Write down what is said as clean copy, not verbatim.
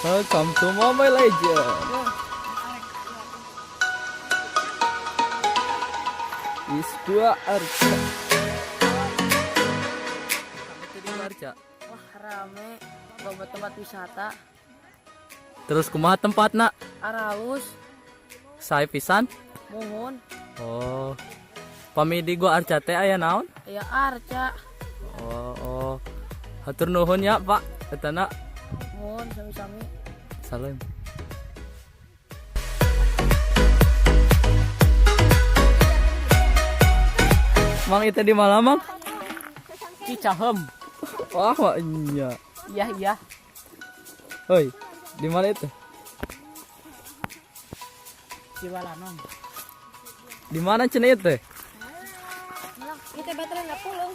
Welcome to Mobile Legends. Is Gua Arca. Itu di Gua Arca. Wah, rame, loba tempat wisata. Terus kumaha tempatna? Aralus. Sae pisan. Muhun. Oh. Pami di Gua Arca teh aya naon? Aya arca. Oh. Hatur nuhun ya, Pak. Etana. Muhun, sami-sami. Salam. Mang, itu di mana, Mang? Cicahem. Wah, iya. Iya. Hoi, di mana itu? Ciwalanom. Di mana cenah itu? Kita baterai nggak pulung.